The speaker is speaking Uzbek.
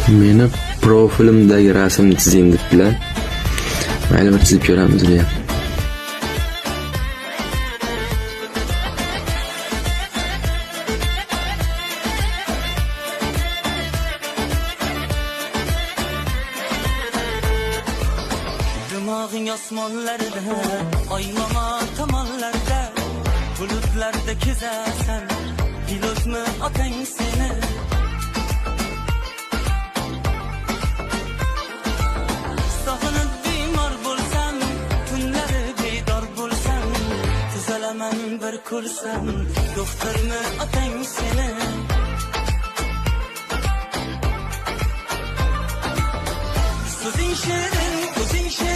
Meni profilimdagi rasmni chizing debdilar. Mayli, bir chizib ko'ramiz uni ham. Dimog'ing osmonlarda, oy momo tomonlarda, bulutlarda kezasan, pilotmi otang seni? Sog'inib bemor bo'lsam, tunlari bedor bo'lsam, tuzalaman bir ko'rsam, doktormi otang seni? So'zing shirin, ko'zing shirin.